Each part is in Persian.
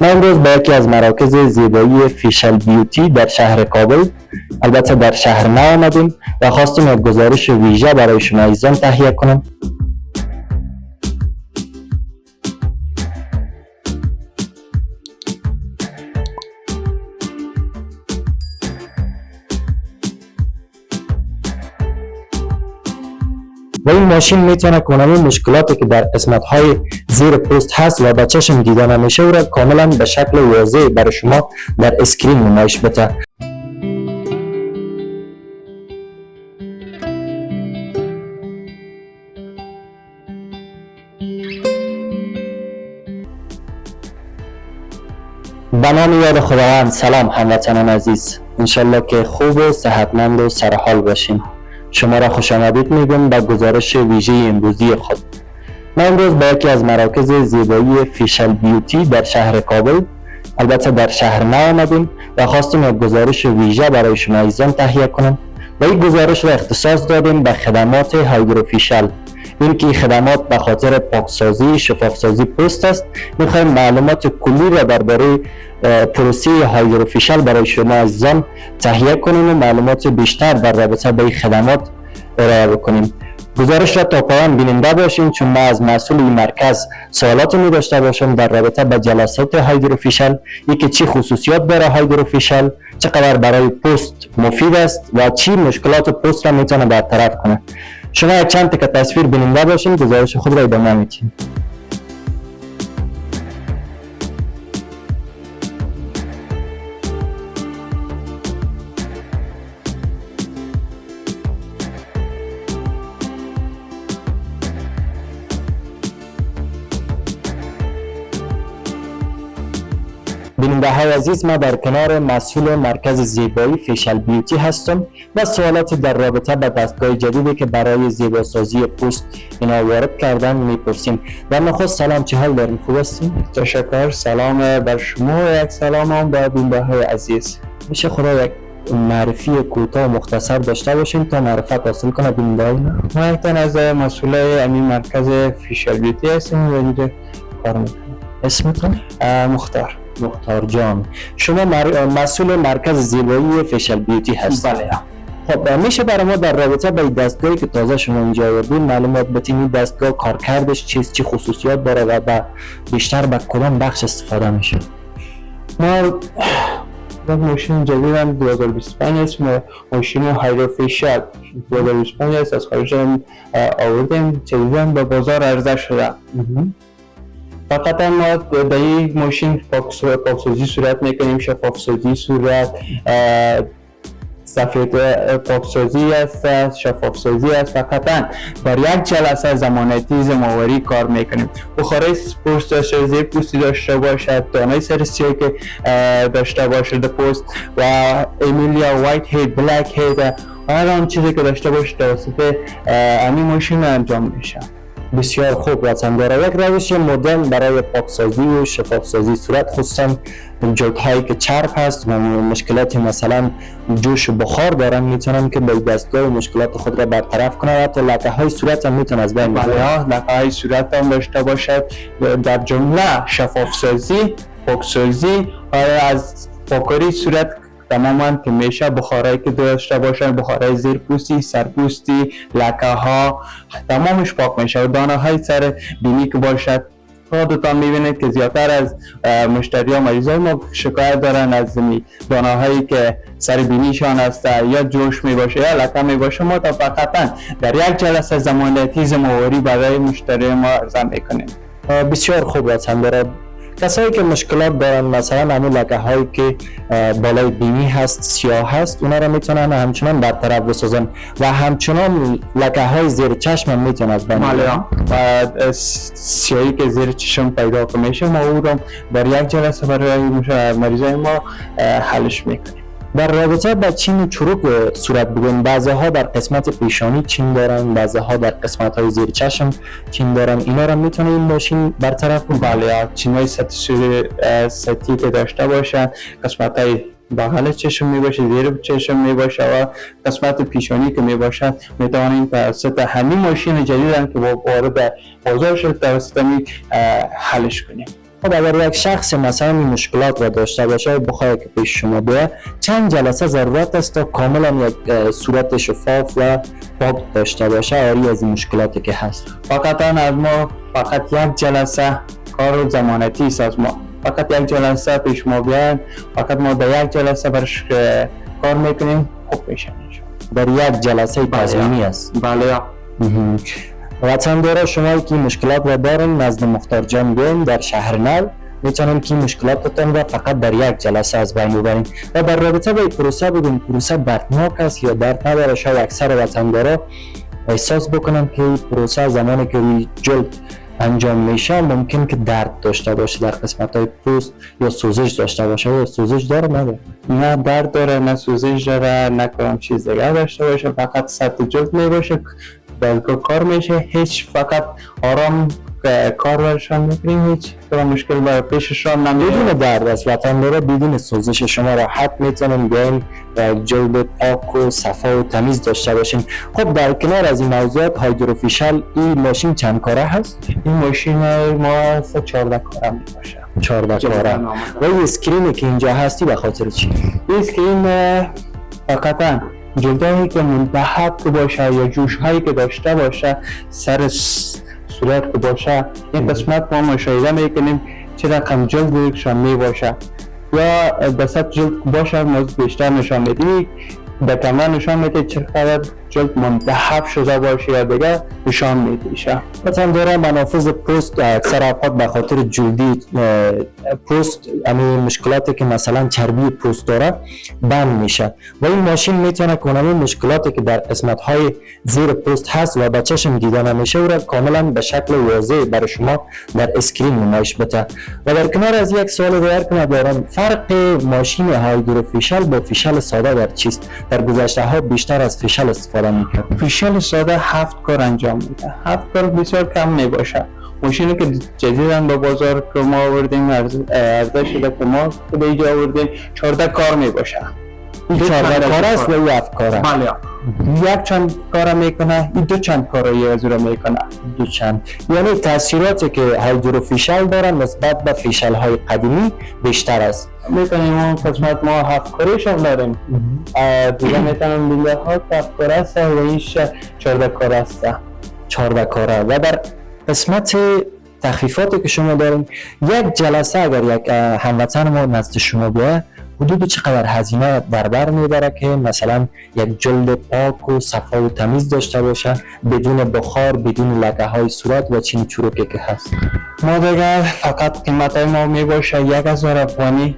ما امروز به یکی از مراکز زیبایی facial beauty در شهر کابل، البته در شهر نو آمدیم و خواستیم یک گزارش ویژه برای شما عزیزان تهیه کنم. و این ماشین میتونه کنمی مشکلاتی که در قسمت های زیر پوست هست و به چشم دیده نمیشه او را کاملا به شکل واضح برای شما در screen نمایش بده. به نام یاد خداوند. سلام هموطنان عزیز، انشالله که خوب و صحتمند و سرحال باشین. شما را خوش آمدید میگم به گزارش ویژه امروزی خود. ما امروز با یکی از مراکز زیبایی facial beauty در شهر کابل، البته در شهر نو آمدیم و خواستیم یک گزارش ویژه برای شما عزیزان تهیه کنم و این گزارش را اختصاص دادیم به خدمات hydrofacial. این که خدمات به خاطر پاکسازی، شفافسازی پوست است. میخوایم معلومات کلی را درباره پروسه hydrofacial برای شما عزیزان تهیه کنیم و معلومات بیشتر در رابطه به این خدمات ارائه بکنیم. گزارش را تا پایان بیننده باشیم، چون ما از مسئول این مرکز سوالات می داشته باشم در رابطه به جلسات hydrofacial، یکی چی خصوصیات داره hydrofacial، چقدر برای پوست مفید است و چی مشکلات پوست را میتونه برطرف کنه. شما یک چند تکه تصویر بیننده باشین، گزارش خود را ادامه میتیم. بیننده های عزیز، ما در کنار مسئول مرکز زیبایی facial beauty هستم و سوالات در رابطه به دستگاه جدیدی که برای زیباسازی پوست اینا وارد کردن میپرسیم. در نخست سلام، چه حال داریم؟ خوب هستیم؟ تشکر، سلام بر شما و یک سلام هم به بیننده های عزیز. میشه خدا یک معرفی کوتاه و مختصر داشته باشیم تا معرفت حاصل کنه بیننده های ما؟ ما یک تن از مسئولای همین مرکز facial beauty هستیم و اینجا کار میکنیم. اسمتون؟ مختار. مختار جان، شما مسئول مرکز زیبایی facial beauty هستید؟ بله. خب، میشه برای ما در رابطه با این دستگاهی که تازه شما اینجا آوردین معلومات بدین؟ این دستگاه کارکردش چیست، چه خصوصیات داره و بیشتر به کدام بخش استفاده میشه؟ ما یک ماشین جدید هم 2025 است، ماشین hydrofacial 2025 است، از خارج هم آوردیم، جدید هم به بازار عرضه شده. فقط هم ما در این ماشین پاکسازی صورت میکنیم، شفافسازی صورت، سفید پاکسازی است، شفافسازی است. فقط در یک جلسه زمان تیز ماوری کار میکنیم. بخاری پوست داشته، زیر پوستی داشته باشد، دانه سر سیاه که داشته باشد پوست و ایمیلیا white head، black head، هر آن چیزی که داشته باشه توسط همین ماشین انجام میشه. بسیار خوب، وطن داره یک روش مدرن برای پاکسازی و شفافسازی صورت، خصوصا جلدهایی که چرب هست و مشکلات مثلا جوش بخار دارن، میتونن که با دستگاه مشکلات خود را برطرف کنن و حتی لکه های صورت هم میتونن از بین ببرن. بله، لکه های صورت هم داشته باشد، در جمله شفافسازی، پاکسازی، از پاکاری صورت تماما که میشه، بخارایی که داشته باشن، بخارای زیر پوستی، سرپوستی، لکه ها تمامش پاک میشه و دانه های سر بینی که باشد. خودتان میبینید که زیادتر از مشتری ها، مریض ما شکایت دارن از دانه هایی که سر بینیشان است، یا جوش می باشه یا لکه می باشه. ما تا فقط در یک جلسه زمان تیز مواری برای مشتری ما عرضه میکنیم. بسیار خوب، وطن داره کسایی که مشکلات دارن، مثلا همون لکه هایی که بالای بینی هست، سیاه هست، اونا را میتونن همچنان برطرف بسازن و همچنان لکه های زیر چشم هم میتونن از بین بله، و سیاهی که زیر چشم پیدا میشه، ما او را در یک جلسه برای مریضای ما حلش میکنیم. در رابطه با چین و چروک صورت بگویم، بعضی ها در قسمت پیشانی چین دارن، بعضی ها در قسمت های زیر چشم چین دارن، اینا را میتونه این ماشین برطرف کنه؟ بله، چین های سطحی که داشته باشن، قسمت های بغل چشم می باشه، زیر چشم می باشه و قسمت پیشانی که می باشد، می توانیم توسط همین ماشین جدید هم که وارد بازار شد توسط همین حلش کنیم. خب اگر یک شخص مثلا این مشکلات را داشته باشه و بخواد که پیش شما بیاید، چند جلسه ضرورت است تا کاملا یک صورت شفاف و پاک داشته باشه، عاری از این مشکلاتی که هست؟ فقط از ما فقط یک جلسه کار ضمانتی است. از ما فقط یک جلسه پیش ما بیاین، فقط ما در یک جلسه برش کار میکنیم، خوب میشه. در یک جلسه تضمینی است؟ بله. وطن داره شما که مشکلات را دارن نزد مختار جان بیاین در شهر نو، میتونن که مشکلاتتان را فقط در یک جلسه از بین ببرین. و در رابطه با این پروسه بگیم، پروسه دردناک است یا درد نداره؟ شاید اکثر وطندارا احساس بکنن که این پروسه زمانی که روی جلد انجام میشه ممکن که درد داشته باشه در قسمت های پوست یا سوزش داشته باشه. یا سوزش داره نداره؟ نه درد داره، نه سوزش داره، نه کدام چیز دیگه داشته باشه. فقط سطح جلد میباشه، دستگاه کار میشه، هیچ، فقط آرام کار برشان میکنیم، هیچ کدام مشکل برای پیششان نمیاد. بدون درد است وطن داره، بدون سوزش، شما راحت میتونن بیاین و جلد پاک و صفا و تمیز داشته باشین. خب در کنار از این موضوعات hydrofacial، این ماشین چند کاره هست؟ این ماشین ما 14 کاره میباشه. 14 کاره. و این screen ی که اینجا هستی به خاطر چی؟ این screen فقط جلدهایی که ملتهب که باشه یا جوش هایی که داشته باشه سر صورت که باشه، این قسمت ما مشاهده میکنیم چه رقم جلد می باشه، یا به سطح جلد باشه ما بیشتر نشان میدیم، در کمره نشان میده چقدر جلد ملتهب شده باشه یا دیگه نشان میده. مثلا داره منافذ پوست اکثر اوقات به خاطر جلدی پوست، همین مشکلاتی که مثلا چربی پوست داره بند میشه و این ماشین میتونه که همین مشکلاتی که در قسمت های زیر پوست هست و به چشم دیده نمیشه او را کاملا به شکل واضح برای شما در screen نمایش بده. و در کنار از یک سوال دیگر که دارم، فرق ماشین hydrofacial با facial ساده در چیست؟ در گذشته ها بیشتر از facial استفاده میکرد. facial ساده 7 کار انجام میده، 7 کار بسیار کم میباشه. ماشینی که جدیداً به بازار که ما آوردیم، عرضه شده که ما به اینجا آوردیم، 14 کار میباشه. 14 کار است و 7 کاره. بله، یک چند کار میکنه، این دو چند کار از رو میکنه. دو چند، یعنی تاثیراتی که hydrofacial داره نسبت به facial های قدیمی بیشتر است. میتونیم اون قسمت ما 7 کارش هم داریم، دیگه میتونم دیگه ها 7 کار است و ایش 14 کار است. 14 کاره. و در قسمت تخفیفاتی که شما داریم، یک جلسه اگر یک هموطن ما نزد شما بیاید حدود چقدر هزینه در بر میبره که مثلا یک جلد پاک و صفا و تمیز داشته باشه، بدون بخار، بدون لکه های صورت و چین چروکی که هست؟ ما دیگر فقط قیمت های ما میباشه 1000 افغانی.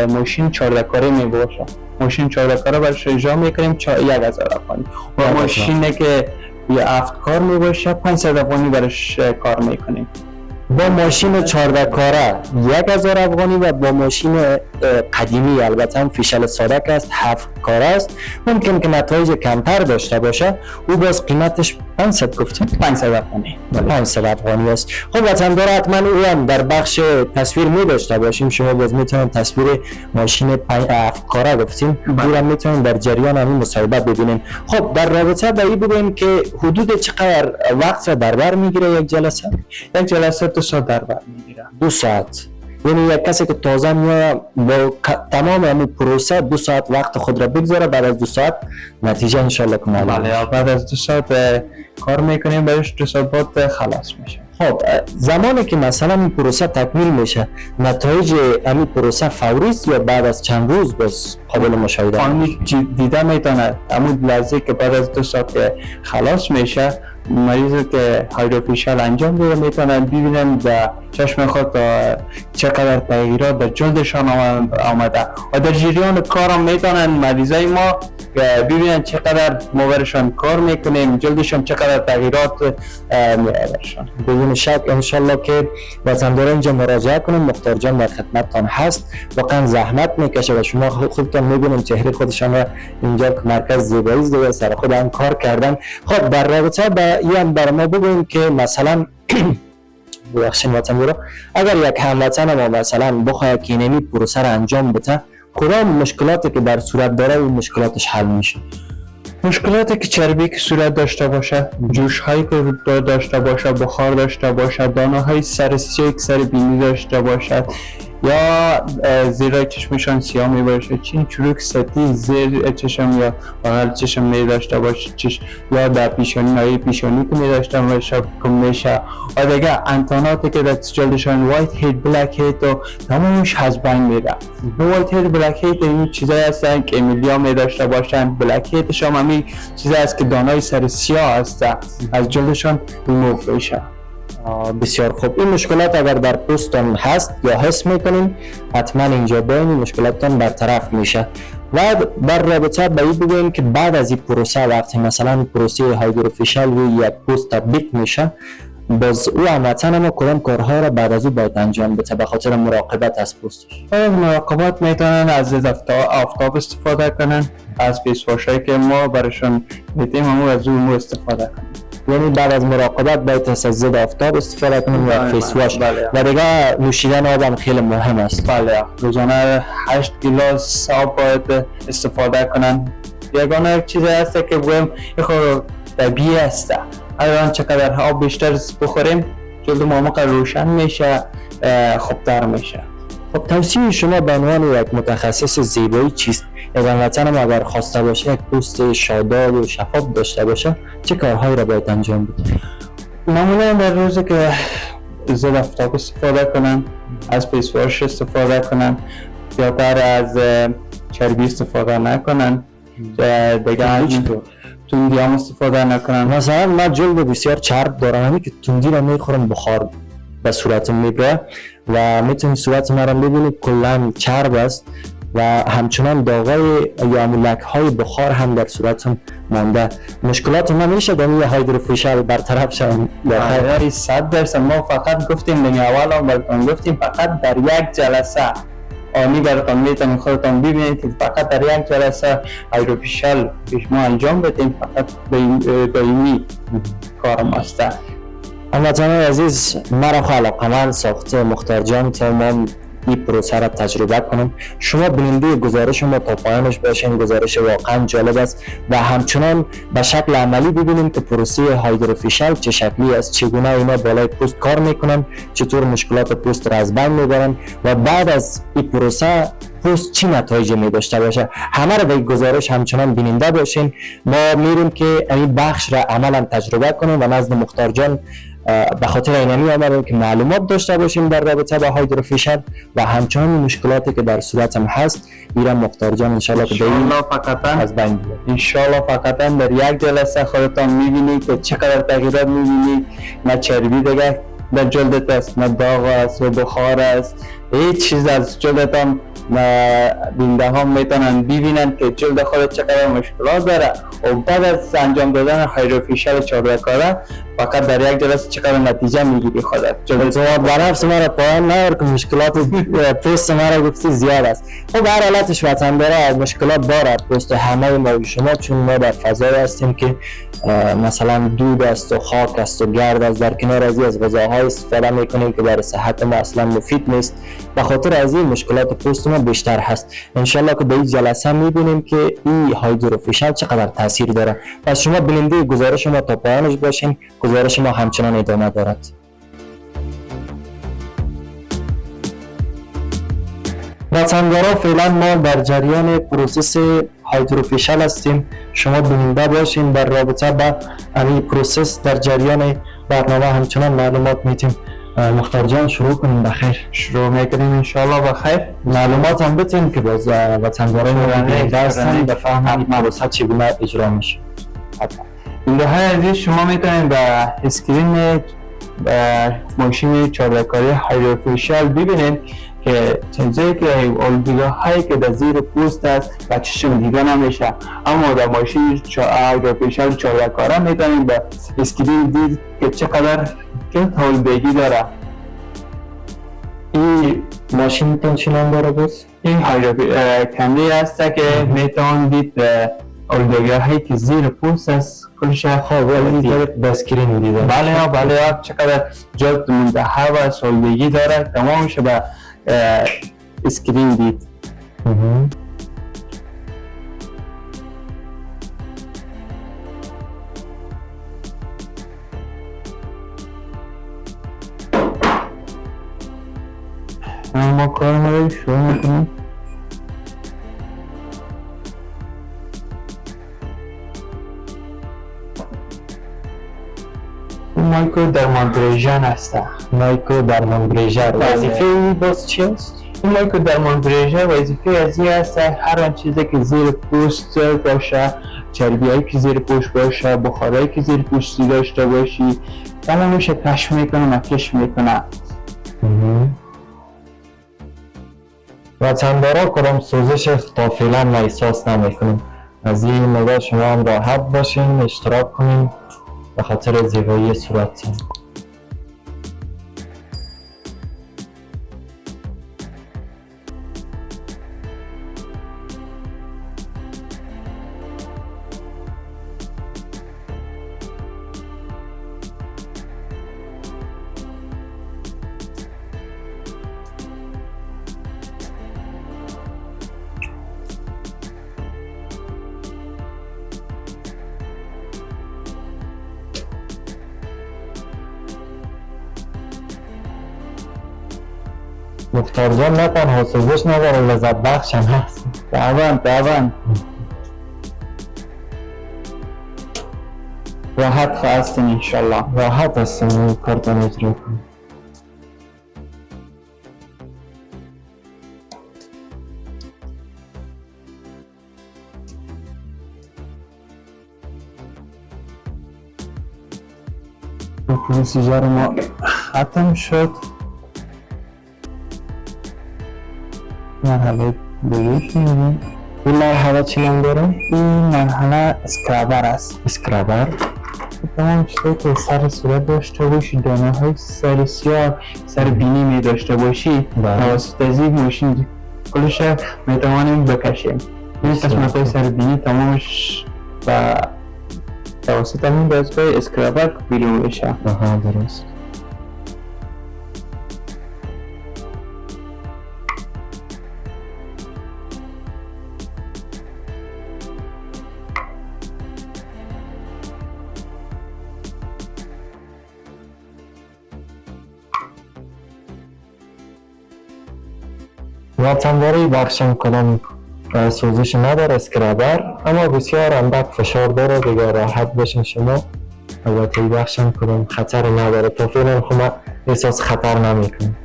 ماشین 14 کاره میباشه، ماشین 14 کاره برش اجرا میکنیم 1000 افغانی، و ماشینی که 7 کار میباشه 500 افغانی برش کار میکنیم. با ماشین 14 کاره 1000 افغانی و با ماشین قدیمی، البته هم facial ساده که است 7 کاره است، ممکن که نتایج کمتر داشته باشه، او باز قیمتش 500 گفتیم؟ 500 افغانی. 500 افغانی است. خب وطندار حتما او هم در بخش تصویر می داشته باشیم، شما باز میتونید تصویر ماشین 7 کاره گفتیم او هم میتونید در جریان همین مصاحبه ببینیم. خب در رابطه با این بگوییم که حدود چقدر وقت را در بر میگیره یک جلسه؟ یک جلسه 2 ساعت در بر میگیره. 2 ساعت، یعنی یک کسی که تازه میاد با تمام همین پروسه 2 ساعت وقت خود را بگذاره، بعد از 2 ساعت نتیجه انشالله که معلوم. بله، بعد از 2 ساعت کار میکنیم برش، 2 ساعت بعد خلاص میشه. خب زمانی که مثلا این پروسه تکمیل میشه، نتایج همین پروسه فوری است یا بعد از چند روز باز قابل مشاهده؟ آنی دیده میتونه همون لحظه که بعد از 2 ساعت خلاص میشه، مریض که hydrofacial انجام داده میتونن ببینن در چشم خود چقدر تغییرات در جلدشان آمده، و در جریان کارم میتونن مریضای ما ببینن چقدر ما برشان کار میکنیم، جلدشان چقدر تغییرات میاد. بدون شک انشالله که وطندارا اینجا مراجعه کنیم، مختار جان در خدمتتان هست، واقعا زحمت میکشه و شما خودتان میبینیم چهره خودشان را اینجا که مرکز زیبایی است سر خود هم کار کردن. خب در رابطه با این هم برای ما بگویم که مثلا ببخشید وطندارا، اگر یک هموطن ما مثلا بخواهد که اینمی پروسه را انجام بده، کدام مشکلاتی که در صورت داره و مشکلاتش حل میشه؟ مشکلاتی که چربی که صورت داشته باشه، جوش هایی که داشته باشه، بخار داشته باشه، دانه های سر سیاه سر بینی داشته باشد، یا زیر چشمشان سیاه می باشه، چین چروک سطحی زیر چشم یا بغل چشم می داشته باشه، چشم یا در پیشانی های پیشانی که می داشته باشه کم میشه، و دیگه انتاناتی که در جلدشان white head، black head و تمامش از بین میره. white head، black head این چیزایی هستن که میلیا می داشته باشن. black head شما همی چیزایی است که دانای سر سیاه هست از جلدشان ریموو میشه. بسیار خوب. این مشکلات اگر در پوستتان هست یا حس میکنین، حتما اینجا باین، مشکلاتتان برطرف میشه. و در رابطه به این بگوییم که بعد از این پروسه، وقتی مثلا پروسه hydrafacial روی یک پوست تطبیق میشه، باز او هموطن ما کدام کارها را بعد از او باید انجام بده به خاطر مراقبت از پوستش؟ از مراقبت میتونن از آفتاب استفاده کنن، از face wash هایی که ما برشون میتیم همون از اون استفاده کنن. یعنی بعد از مراقبت باید از ضد آفتاب استفاده کنیم و face wash. بله. و دیگه نوشیدن آب هم خیلی مهم است. بله، روزانه 8 گیلاس آب باید استفاده کنن. یگانه یک چیز هست که بگویم خب طبیعی است، الان چقدر آب بیشتر بخوریم جلد ما موقع روشن میشه، خوبتر میشه. خب، توصیه شما به عنوان یک متخصص زیبایی چیست؟ یک هموطن ما اگر خواسته باشه یک پوست شاداب و شفاف داشته باشه، چه کارهایی را باید انجام بده؟ معمولا در روزی که ضد آفتاب استفاده کنن، از face wash استفاده کنن، زیادتر از چربی استفاده نکنن، دیگه تندی هم استفاده نکنن. مثلا من جلد بسیار چرب دارم، همین که تندی را میخورم بخار به صورتم میبره و میتونید صورت مرا ببینید کلا چرب است و همچنان داغای یا لک های بخار هم در صورتم مانده. مشکلات من میشه در این hydrafacial برطرف شوم؟ آره، 100%. ما فقط گفتیم دیگه، اول هم براتون گفتیم فقط در یک جلسه آنی براتون میتونید خودتون ببینید که فقط در یک جلسه hydrafacial پیش ما انجام بدیم، فقط دائمی کار ماست. هموطنان عزیز، مرا خو علاقمند ساخته مختار جان تا ما این پروسه را تجربه کنم. شما بیننده گزارش ما تا پایانش باشین، گزارش واقعا جالب است و همچنان به شکل عملی ببینیم که پروسه hydrafacial چه شکلی است، چگونه اینا بالای پوست کار میکنن، چطور مشکلات پوست را از بین میبرن و بعد از این پروسه پوست چی نتایج می داشته باشه. همه را به گزارش همچنان بیننده باشین. ما میریم که این بخش را عملا تجربه کنیم و نزد مختار جان به خاطر اینمی آمدیم که معلومات داشته باشیم در رابطه با hydrafacial و همچنان مشکلاتی که در صورتم هست ایران مختار جان انشالله که فقط از بین ببره. انشالله فقط در یک جلسه خودتان میبینید که چقدر تغییرات میبینید. نه چربی دیگه در جلدت است، نه داغ است و بخار است، هیچ چیز از جلدتان. بیننده ها میتونن ببینن که جلد خود چقدر مشکلات داره و بعد از انجام دادن hydrafacial 14 کاره فقط در یک جلسه چقدر نتیجه میگیری خودت. اعتماد به نفس مرا پایان نیار که مشکلات پوست مرا گفتی زیاد است. خب، هر حالتش وطن داره مشکلات داره پوست همه ما و شما، چون ما در فضای هستیم که مثلا دود است و خاک است و گرد است، در کنار از از غذاهای استفاده میکنیم که برای صحت ما اصلا مفید نیست. به خاطر از این مشکلات پوست ما بیشتر هست. انشالله که به این جلسه میبینیم که این hydrafacial چقدر تاثیر داره. پس شما بیننده گزارش ما تا پایانش باشین، گزارش ما همچنان ادامه دارد. وطندارا، فعلا ما در جریان process hydrafacial هستیم. شما بیننده باشین، در رابطه با این process در جریان برنامه همچنان معلومات میتیم. مختار جان، شروع کنیم بخیر. شروع میکنیم انشالله بخیر. معلومات هم بتیم که باز وطندارای ما بیننده هستن بفهمن این process چگونه اجرا میشه. بیننده های عزیز، شما میتونید به screen ماشین 14 کاری hydrafacial ببینید که چیزایی که آلودگی هایی که در زیر پوست است و چشم دیده نمیشه، اما در ماشین hydrafacial 14 کاره میتونید به screen دید که چقدر که آلودگی داره. این ماشین تون چی نام داره باز؟ این hydro کمری است که میتوان دید آلودگی هایی که زیر پوست است کلش. خب، ولی با screen دیده. بله بله، چقدر جلد ملتهب و آلودگی داره تمامش به screen دید. ما کار ما رو شروع میکنیم. microdermabrasion است. microdermabrasion وظیفه ای باز چی است؟ این microdermabrasion وظیفه از این است هر آن چیزی که زیر پوست باشه، چربیایی که زیر پوست باشه، بخارایی که زیر پوستی داشته باشی، تمامش کشف میکنه، مکش میکنه. و چند بارا کدام سوزش تا فعلا ما احساس نمیکنیم. از این موضوع شما هم راحت باشین، اشتراک کنین به خاطر زیبایی صورتتون. مختار جان نه تنها سوزش نداره، لذت بخش هم هست. طبعا طبعا راحت هستین انشالله. راحت هستین کارتان اجرا کنید. procedure ما ختم شد. مرحله دیگه می‌بینیم. این مرحله چی نام داره؟ این مرحله scrubber است. scrubber تمام چیزایی که سر صورت داشته باشی، دانه های سر سیاه، سر بینی می داشته باشی، توسط از این ماشین کلش می توانیم بکشیم. این قسمت های سر بینی تمامش و توسط همین دستگاه scrubber بیرون میشه. آها درست. وطنداری بخشم کدام سوزش نداره scrubber، اما بسیار اندک فشار داره دیگه، راحت باشین شما. البته این بخشم کدام خطر نداره، تا فعلا خب من احساس خطر نمیکنم.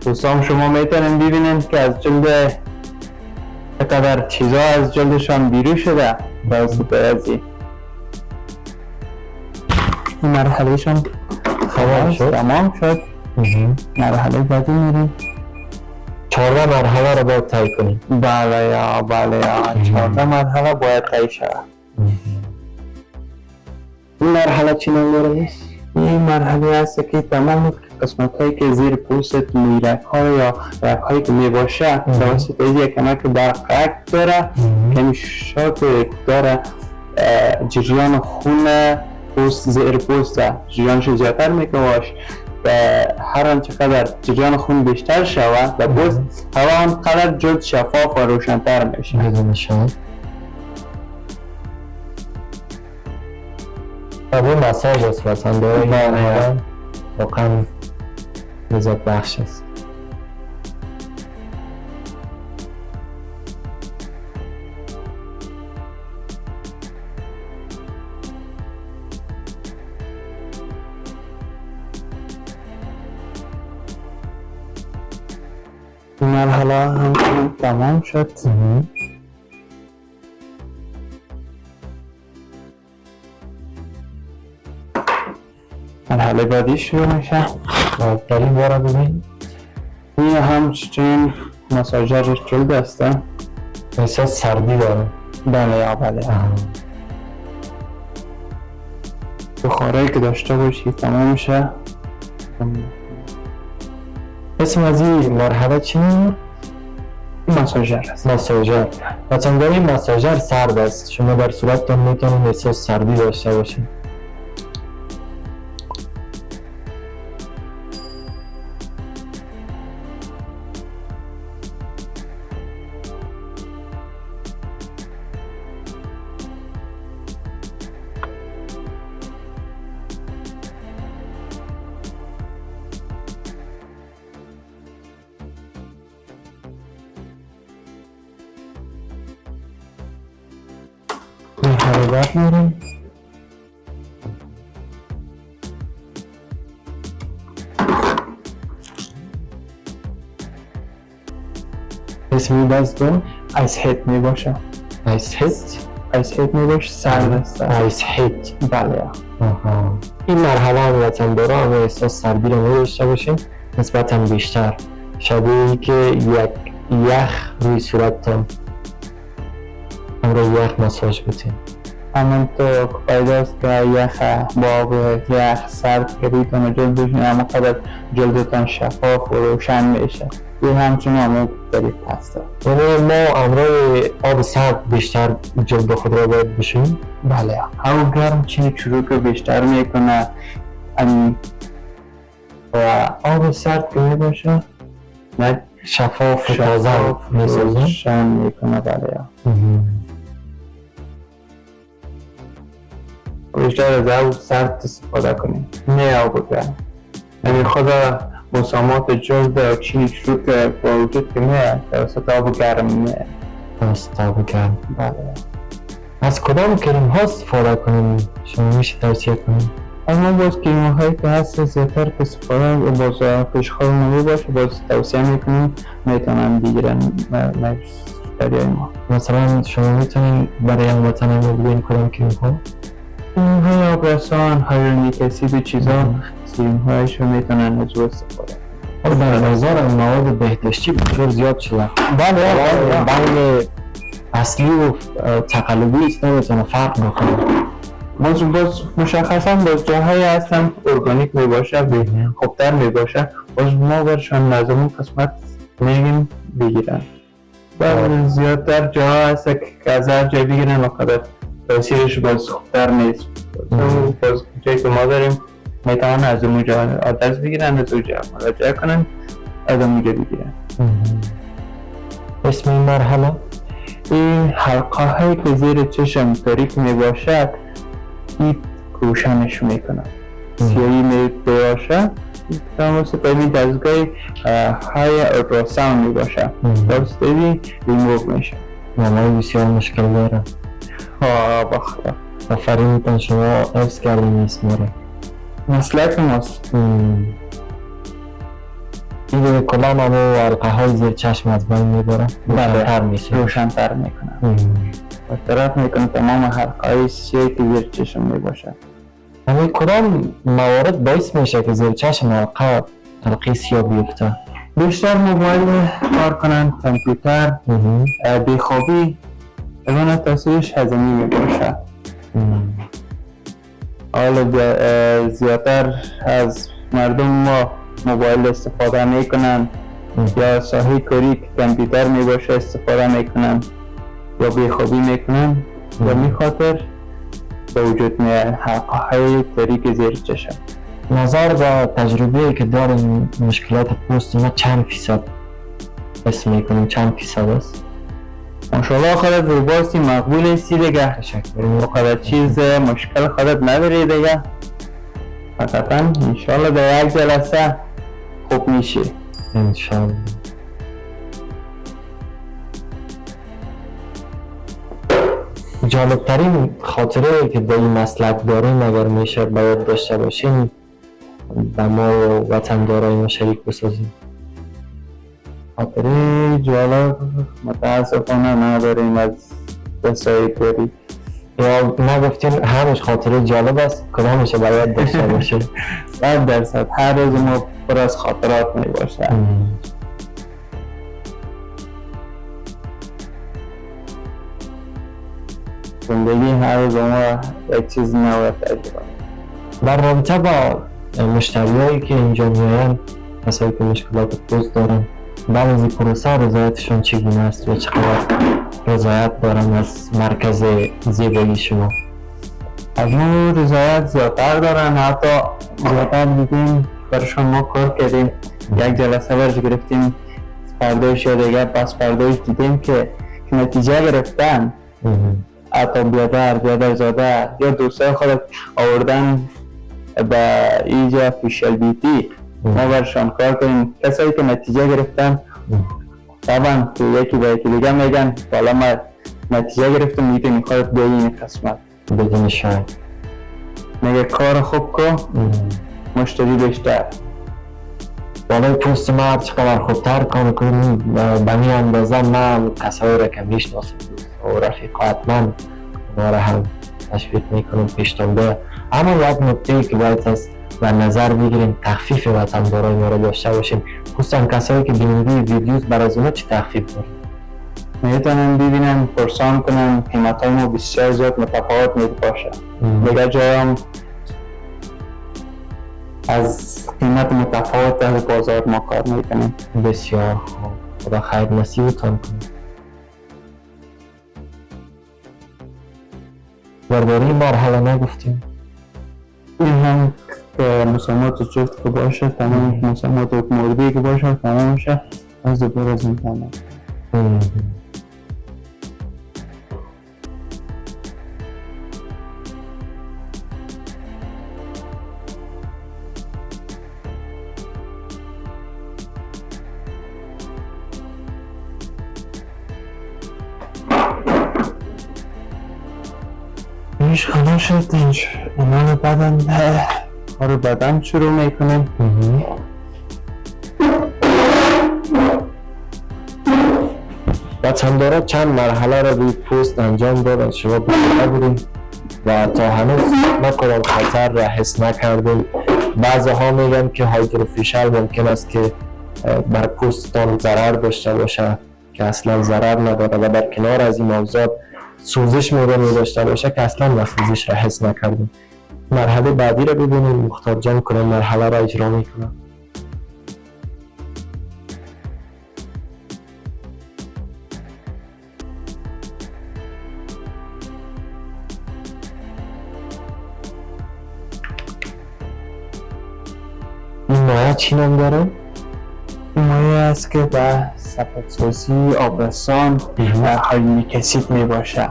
دوستان شما میتونین ببینین که از جلد چقدر چیزا از جلدشان بیرون شده توسط از این مرحلهشان تمام شد. مرحله بعدی میریم. 14 مرحله رو باید طی کنیم. بله یا بله یا 14 مرحله باید طی شود. این مرحله چی نام داره؟ این مرحله است که تمام قسمت هایی که زیر پوست میرک ها یا رگ هایی که می باشه توسط یک کمک برق داره که شاک داره جریان خون پوست زیر پوست جریانش زیادتر میکنه و هر آنچه جریان خون بیشتر شود و پوست هوا آنقدر جلد شفاف و روشنتر میشه. بدون شما طبعا مساج است وطن داره، واقعا لذت بخش است. مرحله هم تمام شد. مرحله بعدی شروع میشه. در این باره ببین این همچنین مساجر جلد است. احساس سردی داره. بله یا بله. بخارایی که داشته باشی تمام میشه. اسم از این مرحله چی؟ مساجر است. مساجر. مثلا در این مساجر سرد است، شما در صورتتان میتونید احساس سردی داشته باشید. صورت میریم. اسمی دستگاه ice heat می باشه. ice heat. ice heat می باشه، سرد است. ice heat. بله. آها. این مرحله هم وطن داره هم احساس سردی رو داشته باشیم نسبتا بیشتر، شبیه که یک یخ روی صورتتان همراه یخ مساج بتین. همونطور پیداست که یخ با آب یخ سرد کردیتون و جلدشون اما قدر جلدتان شفاف و روشن میشه. این همچنین همون طریق هست. یعنی ما همراه آب سرد بیشتر جلد خود را باید بشوییم؟ بله، هوا گرم چین چروک بیشتر میکنه و آب سرد که میباشه نه شفاف و تازه میسازه، روشن میکنه. بله، بیشتر از آب سرد استفاده کنیم نه آب گرم. یعنی خود مسامات جلد و چین چروک با وجود که میاد توسط آب گرم میاد. توسط آب گرم. بله. از کدام کریم ها استفاده کنیم؟ شما میشه توصیه کنیم؟ اما باز کریم هایی که هست زیادتر که استفاده باز پیشخوار ما باشه باز توصیه میکنیم میتونن بگیرن مشتریای ما. مثلا شما میتونین برای هموطنان ما بگوین کدام کریم ها؟ کریم های آبرسان، hyaluronic acid و چیزا، سرم هایش رو میتونن از او استفاده. در بازار مواد بهداشتی بسیار زیاد شده. بله. بین اصلی و تقلبی است نمیتونه فرق بکنه. باز مشخصا باز جاهایی هستن ارگانیک میباشه، خوبتر میباشه، باز ما برشان از اون قسمت میگیم بگیرن. باز زیادتر جاها هست که از هر جای بگیرن و قدر تاثیرش باز خوبتر نیست. باز جایی که ما داریم میتونن از اون جا آدرس بگیرن، از اون جا مراجعه کنن، از اون جا بگیرن. اسم این مرحله؟ این حلقه هایی که زیر چشم تاریک میباشد این روشنش میکنه. سیاهی میباشد توسط این دستگاه های ultrasound میباشه، توسط این ریموو میشه. مامای بسیار مشکل داره. ها بخدا. آفرین شما حفظ کردین اسم رو. مسلک ماست. این کلا همو حلقه های زیر چشم از بین میبره. روشن‌تر میشه. روشن‌تر میکنه. برطرف میکنه تمام حلقه های سیاه که زیر چشم میباشه. یعنی کدام موارد باعث میشه که زیر چشم حلقه سیاه بیفته؟ بیشتر موبایل کار کنن، کامپیوتر، بیخوابی، اون تاثیرش هضمی میباشه. حالا زیادتر از مردم ما موبایل استفاده میکنن یا ساحه کاری که کامپیوتر میباشه استفاده میکنن یا بیخوابی میکنن و می خاطر به وجود میاد حلقه های تاریک زیر چشم. نظر به تجربه که داریم مشکلات پوست ما چند فیصد اسم میکنیم؟ چند فیصد است؟ ماشاءالله خودت روباسی مقبول هستی دیگه. تشکر. خودت چیز مشکل خودت نداری دیگه. حقیقتا انشالله در یک جلسه خوب میشه انشالله. جالبترین خاطره که با این مسلک داریم اگر میشه باید داشته باشیم به ما و وطندارای ما شریک بسازیم. خاطره جالب متاسفانه نداریم از دستای کاری. یا نگفتین همش خاطره جالب است، کدامش باید داشته باشه؟ 100% هر روز ما پر از خاطرات می باشه. زندگی هر روز ما یک چیز نو تجربه. در رابطه با مشتریایی که اینجا میاین، کسایی که مشکلات پوست دارن، بعد از این پروسه رضایتشون چگونه است و چقدر رضایت دارن از مرکز زیبایی شما؟ از ما رضایت زیادتر دارن، حتی زیادتر دیدیم برشان ما کار کردیم، یک جلسه برش گرفتیم، فردایش یا دیگه پس فردایش دیدیم که نتیجه گرفتن. حتی بیادر زاده یا دوستای خود آوردن به اینجا facial beauty ما برشان کار کنیم. کسایی که نتیجه گرفتن طبعا که یکی به یکی دیگه میگن حالا ما نتیجه گرفتم میتونی خودت بیایی این قسمت. بدون شک. میگه کار خوب کو مشتری بیشتر. بالای پوست ما هر چقدر خوبتر کار کنیم به می اندازه من کسایی را که میشناسم و رفیقا حتما اونا را هم تشویق میکنم پیشتان بیاید. اما یک نکته که باید از و نظر بگیریم تخفیف وطندارای ما را داشته باشیم، خصوصا کسایی که بیننده ویدیوز، بر از اونا چه تخفیف داریم؟ میتونن ببینن، پرسان کنن. قیمت های ما بسیار زیاد متفاوت می باشه. دیگر جای هم از قیمت متفاوت در بازار ما کار میکنیم. بسیار خوب، خدا خیر نصیبتان کنه. درباره مرحله نگفتیم. این هم که مسامات جفت که باشه تمام، مسامات موردی که باشه تمام میشه، از دوباره از این تمام. ایش خلاص شد. اینا بدن کار بدن شروع میکنیم. وطندارا چند مرحله را روی پوست انجام دادن، شما بوده بودیم و تا هنوز ما کدام خطر را حس نکردیم. بعضی ها میگن که هایدروفیشال ممکن است که بر پوستتان ضرر داشته باشه که اصلا ضرر نداره و در کنار از این موضوع سوزش میدانی داشته باشه که اصلا ما سوزش را حس نکردیم. مرحله بعدی را ببینیم. مختار جان کنم مرحله را اجرا میکنم. این مایه چی نام داره؟ این مایه است که به سفیدسازی، آبرسان و hyaluronic acid می باشه.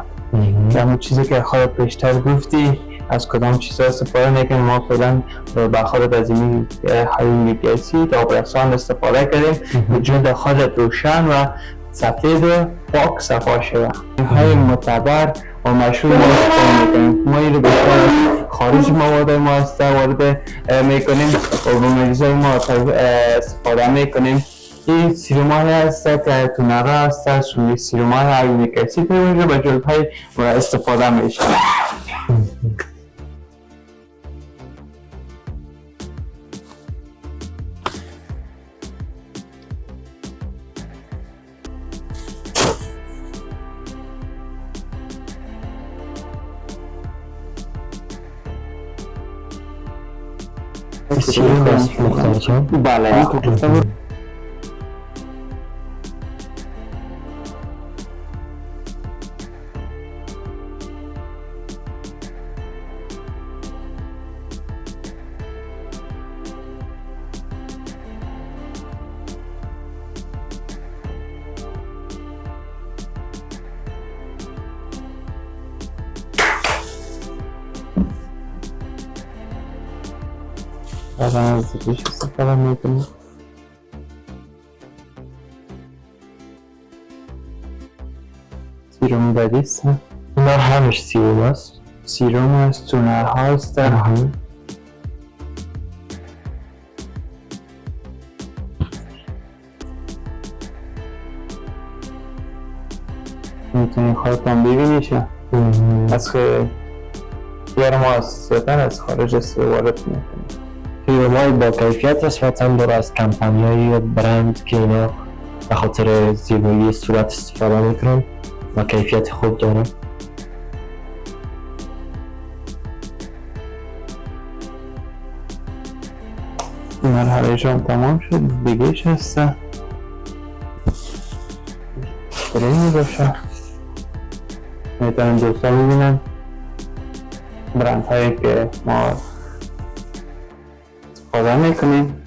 همون چیزی که خودت بیشتر گفتی از کدام چیزها استفاده نکنیم، ما فعلا به خودت از این hyaluronic acid، آبرسان استفاده کردیم. جلد خودت روشن و سفید و پاک صفا شده. های معتبر و مشهور ما استفاده میکنیم. ما این رو بیشتر از خارج مواد ما است وارد میکنیم و به مریضای ما استفاده میکنیم. این سیروم های هست که تونره هست، سیروم های hyaluronic acid میشه به جلد های استفاده میشه. سیروم است مختار جان؟ بله. بعدا از دیگهش استفاده میکنیم. سیروم بعدی است. اینا همش سیروم است؟ سیروم است، تونر هاست. میتونی خودتان ببینیش. از که ما از خارج وارد میکنیم. سیروم با کیفیت است، وطن داره از کمپانی های برند که اینا به خاطر زیبایی صورت استفاده میکنن و کیفیت خوب داره. مرحله هم تمام شد. دیگهش هسته می باشه. میتونن دوستا ببینن برند هایی که ما استفاده میکنیم.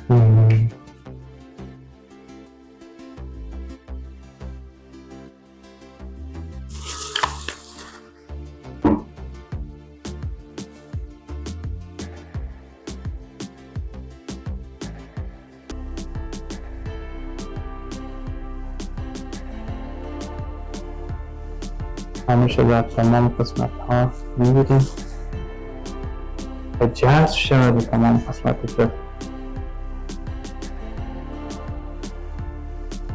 همیشه در تمام قسمت ها میگیریم و جذب شود تمام قسمت جلد.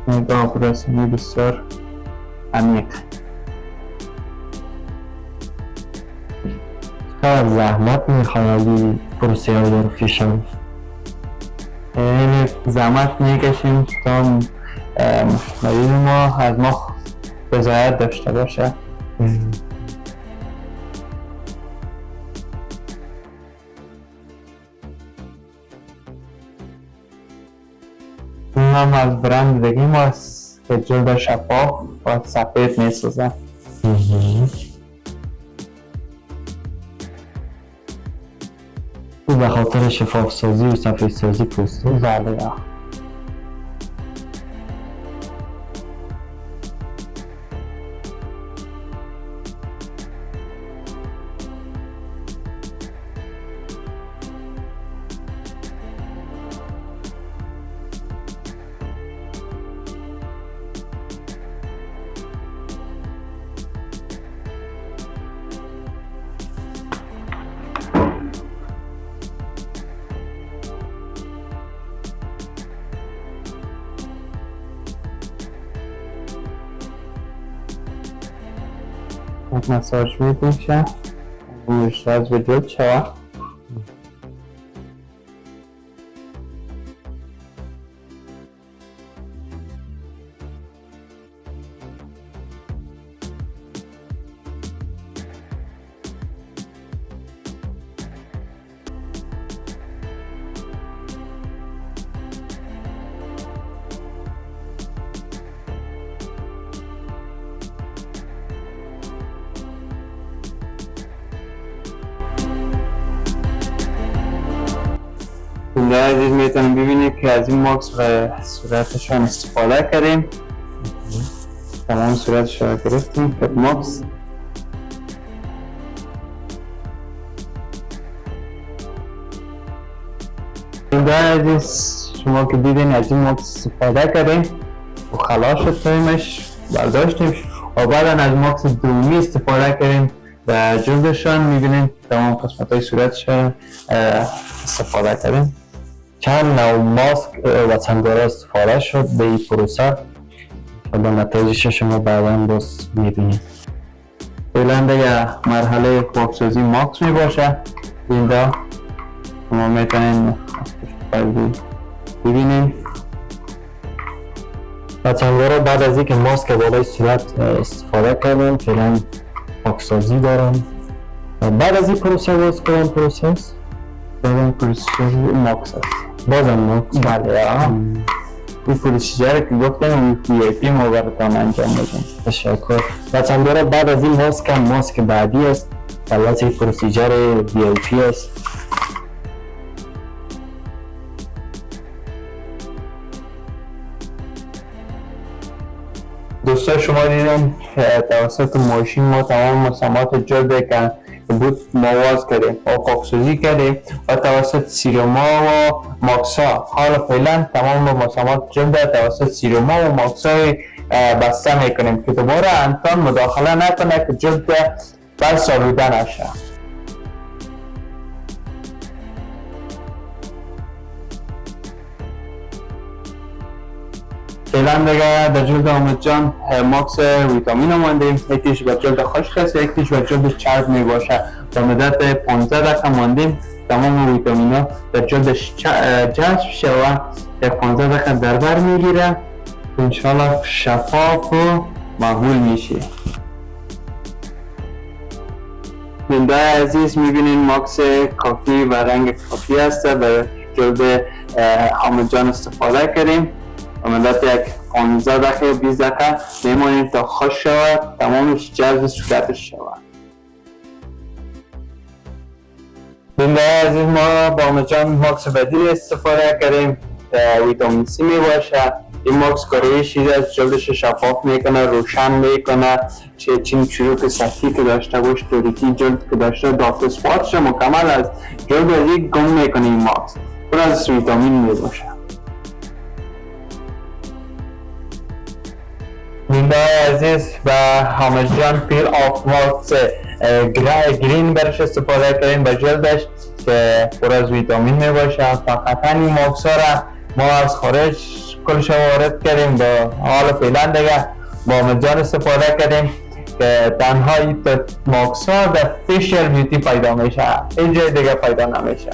یک آبرسانی بسیار عمیق. چقدر زحمت میخواهد این پروسه آبدارفیشان؟ خیلی زحمت میکشیم تا مریض ما از ما رضایت داشته باشه. این هم از برند دیگه ماست که جلد شفاف و سفید میسازه. او به خاطر شفاف سازی و سفید سازی پوست. بله. مساج میشه روش به جلد شود. بیننده عزیز میتونیم ببینید که از این ماکس و صورتشان استفاده کردیم. تمام صورتش را گرفتیم که ماکس. بیننده عزیز شما که دیدین از این ماکس استفاده کردیم و خلاص شد تایمش برداشتیم و بعدا از ماکس دومی استفاده کردیم و جلدشان میبینیم تمام قسمت های صورتش استفاده کردیم. چند نوع ماسک و چند استفاده شد به این پروسه و نتایجش شما بعدا باز میبینید. فعلا دیگه مرحله پاکسازی ماسک میباشه. اینجا شما میتونین ببینید و چند بعد از اینکه ماسک بالای صورت استفاده کردم فعلا پاکسازی دارم. بعد از این پروسه باز کدام پروسه است؟ بعد پروسه ماکس است. بازم ماکس؟ بله. این procedure که گفتم VIP ما براتون انجام میدیم. تشکر. و چند بعد از این ماسک هم ماسک بعدی است. البته procedure VIP است. دوستا شما دیدن توسط ماشین ما تمام مسامات جلد که بود مواز کردیم و پاکسازی کردیم و توسط سیروما و ماکسا. حالا فعلا تمام مسامات جلد توسط سیروما و ماکسای بسته میکنیم که دوباره انتان مداخله نکنه که جلد بس آلوده نشه. فعلا دیگه در جلد آمد جان ماکس ویتامین ماندیم. یکیش بر جلد خشک است، یکیش بر جلد چرب می باشه. تا مدت 15 دقیقه ماندیم تمام ویتامین ها در جلد جذب شوه، در 15 دقیقه در بر میگیره، انشالله شفاف و مقبول میشه. بیننده عزیز میبینین ماکس کافی و رنگ کافی است بر جلد حامد جان استفاده کردیم. مدت یک 15 دقیقه 20 دقیقه میمانیم تا خشک شود، تمامش جذب صورتش شود. بیننده عزیز ما با حامد جان ماکس بدیل استفاده کردیم، ویتامین سی می باشه. این ماکس کاری چیز از جلدش شفاف میکنه، روشن میکنه، چه چین چروک سطحی که داشته باش، توریکی جلد که داشته، dark spot ش مکمل از جلد از یک گم میکنه. این ماکس پر از ویتامین می باشه. بیننده عزیز و حامد جان peel off ماسک green برش استفاده کردیم به جلدش که پر از ویتامین می باشه. فقط این ماسک را ما از خارج کلش وارد کردیم، با حال فعلا دیگه با حامد جان استفاده کردیم که تنها این ماسک ها در Facial Beauty پیدا میشه، این جای دیگه پیدا نمیشه.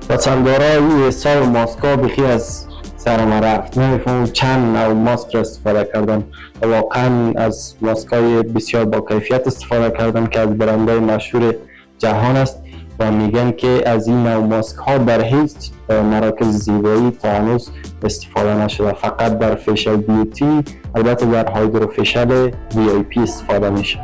وطندارا این حساب ماسک ها بخی از سر ما رفت، نمیفهمم چند نوع ماسک را استفاده کردن و واقعا از ماسک های بسیار با کیفیت استفاده کردن که از برندهای مشهور جهان است و میگن که از این نوع ماسک ها در هیچ مراکز زیبایی تا هنوز استفاده نشده، فقط در Facial Beauty، البته در HydroFacial VIP استفاده میشه.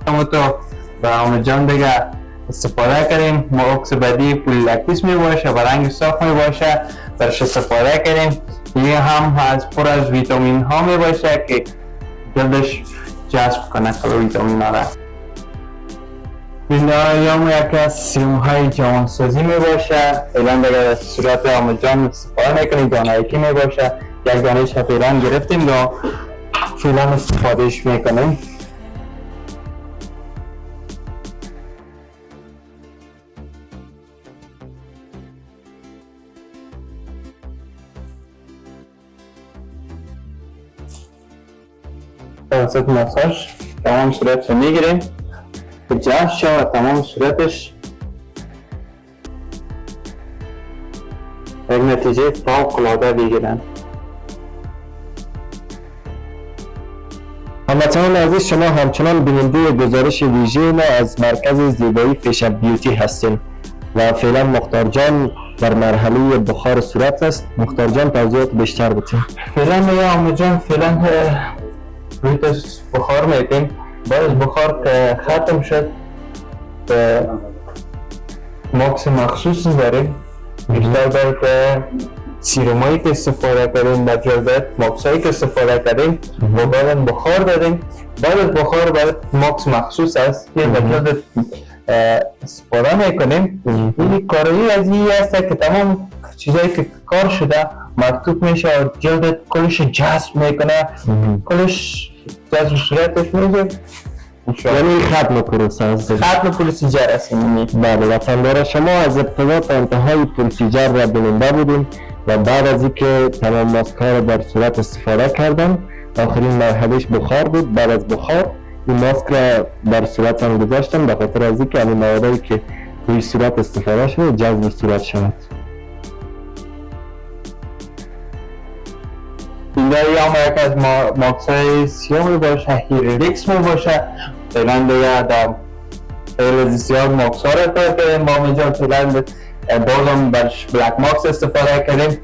تو و حامد جان دیگه استفاده کردیم. ماسک بعدی پولیلاکتیس می باشه و رنگ صاف می باشه، برش استفاده کردیم. این هم از پر از ویتامین ها می باشه که جلدش جذب کنه کل ویتامین ها را. بیننده یکی از سیروم های جوانسازی می باشه، فعلا دیگه در صورت حامد جان استفاده میکنیم. دانه یکی می باشه، یک دانش فعلا گرفتیم و فعلا استفادهش میکنیم. توسط ماساژ تمام صورتش رو میگیریم که جذب شود تمام صورتش، یک نتیجه فوق العاده بگیرن. هموطنان عزیز، شما همچنان بیننده گزارش ویژه ما از مرکز زیبایی Facial Beauty هستیم و فعلا مختار جان در مرحله بخار صورت است. مختار جان توضیحات بیشتر بدین. فعلا میگه حامد جان فعلا روی بخار میتیم. بعد از بخار که ختم شد ماکس مخصوص داریم بیشتر برای که سیرومایی که استفاده کردیم در جلدت، ماکس هایی که استفاده کردیم و بعدا بخار دادیم. بعد از بخار بعد ماکس مخصوص است که در جلدت استفاده میکنیم. این کارایی از این است که تمام چیزایی که کار شده مکتوب میشه و جلدت کلش جذب میکنه، کلش جذب صورتش میشه. یعنی ختم پروسه است. ختم procedure است. بله وطندارا، شما از ابتدا تا انتهای procedure را بیننده بودیم و بعد از اینکه تمام ماسک ها را در صورت استفاده کردم، آخرین مرحلهش بخار بود. بعد از بخار این ماسک را در صورت هم گذاشتم به خاطر از اینکه همین موادی که روی صورت استفاده شده جذب صورت شود. اینجا هم یک از ماکس های سیاه می باشه، هیریلیکس می باشه. فعلا دیگه در خیلی زیاد ماکس ها را کار کردیم با اینجا. فعلا بازم برش black mask استفاده کردیم.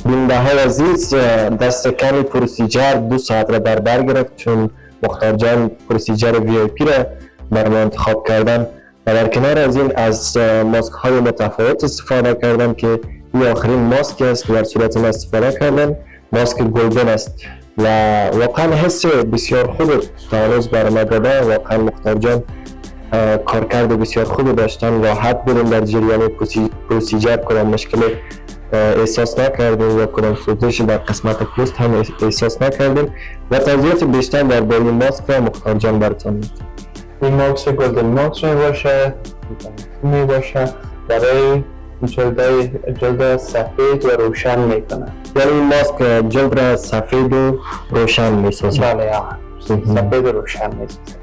بیننده های عزیز، دست کمی procedure 2 ساعت را در بر گرفت چون مختار جان procedure VIP را بر ما انتخاب کردن و در کنار از این از ماسک های متفاوت استفاده کردن که این آخرین ماسک است که در صورت ما استفاده کردن، ماسک golden است و واقعا حس بسیار خوب تا هنوز بر ما داده. واقعا مختار جان کارکرد بسیار خوب داشتن، راحت بودیم در جریان procedure، کدام مشکل احساس نکردیم یا کدام سوزش در قسمت پوست هم احساس نکردیم و توضیحات بیشتر درباره ماسک را مختار جان براتون می‌دم. این ماسک golden mask می باشه، می باشه برای جلد سفید و روشن میکنه. یعنی این ماسک جلد را سفید و روشن میسازه. بله سفید و روشن میسازه.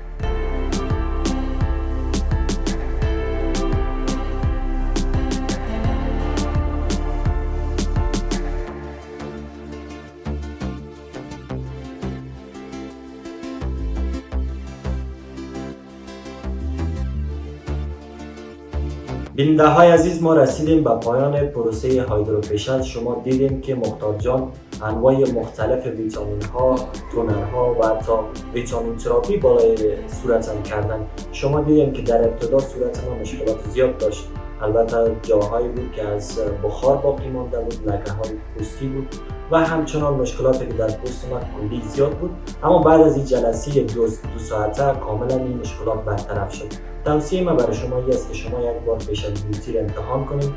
بیننده های عزیز، ما رسیدیم به پایان پروسه HydroFacial. شما دیدیم که مختار جان انواع مختلف ویتامین ها، تونر ها و حتی ویتامین تراپی بالای صورتم کردن. شما دیدیم که در ابتدا صورت ما مشکلات زیاد داشت، البته جاهایی بود که از بخار باقی مانده بود، لکه های پوستی بود و همچنان مشکلاتی که در پوست من کلی زیاد بود. اما بعد از این جلسه دو ساعته کاملا این مشکلات برطرف شد. توصیه ما برای شما این است که شما یک بار facial beauty را امتحان کنید.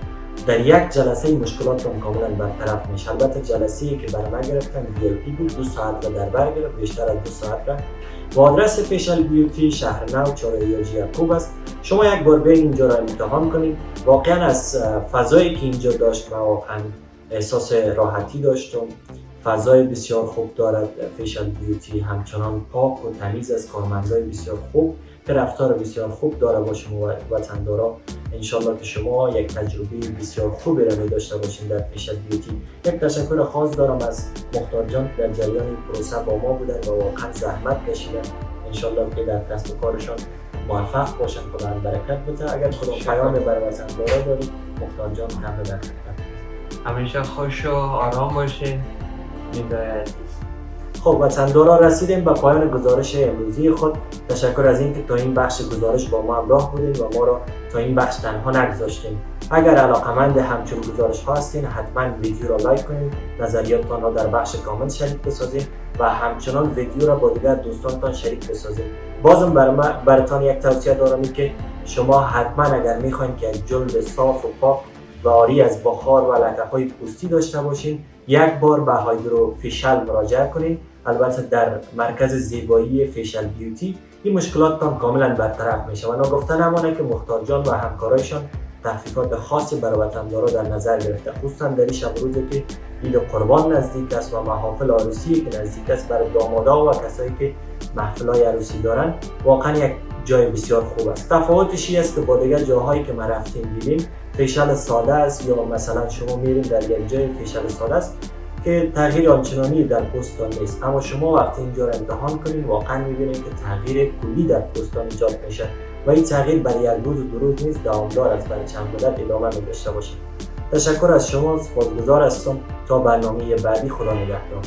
در یک جلسه مشکلاتتان کاملا برطرف میشه. البته جلسه ای که بر من گرفتن VIP بود، 2 ساعت را در بر گرفت، بیشتر از 2 ساعت را. و آدرس facial beauty شهر نو، چهارراه حاجی یعقوب است. شما یک بار بیاین اینجا را امتحان کنید. واقعا از فضایی که اینجا داشت، من واقعا احساس راحتی داشتم. فضای بسیار خوب دارد facial beauty، همچنان پاک و تمیز از کارمندای بسیار خوب که رفتار بسیار خوب داره با شما وطندارا. انشالله که شما یک تجربه بسیار خوبی را می داشته باشین در facial beauty. یک تشکر خاص دارم از مختار جان که در جریان این پروسه با ما بودن و واقعا زحمت کشیدن. انشالله که در کسب و کارشان موفق باشن، خداوند برکت بده. اگر کدام پیام برای وطندارا دارید مختار جان، کم در خدمت. همیشه خوش و آرام باشین بیننده‌های عزیز. خب وطندارا، رسیدیم به پایان گزارش امروزی خود. تشکر از اینکه تا این بخش گزارش با ما همراه بودین و ما را تا این بخش تنها نگذاشتین. اگر علاقمند همچون گزارش ها هستین، حتما ویدیو را لایک کنید، نظریاتتان را در بخش کامنت شریک بسازید و همچنان ویدیو را با دیگر دوستانتان شریک بسازید. بازم براتان یک توصیه دارم که شما حتما اگر میخواین که یک جلد صاف و پاک و عاری از بخار و لکه های پوستی داشته باشین، یک بار به hydrofacial مراجعه کنید. البته در مرکز زیبایی facial beauty این مشکلاتتان کاملا برطرف میشه و ناگفته نمانه که مختار جان و همکارایشان تخفیفات خاصی برای وطندارا در نظر گرفته، خصوصا در این شب روزی که عید قربان نزدیک است و محافل عروسی که نزدیک است. برای دامادا و کسایی که محفل های عروسی دارن واقعا یک جای بسیار خوب است. تفاوتش این است که با دیگر جاهایی که ما رفتیم دیدیم، facial ساده است یا مثلا شما میریم در یک جای facial ساده است که تغییر آنچنانی در پوستتان نیست، اما شما وقتی اینجا را امتحان کنید، واقعا میبینید که تغییر کلی در پوستتان ایجاد میشه و این تغییر برای یک روز و 2 روز نیست، دوامدار است، برای چند مدت ادامه می داشته باشه. تشکر از شما، سپاسگزار هستم. تا برنامه بعدی، خدا نگهدار.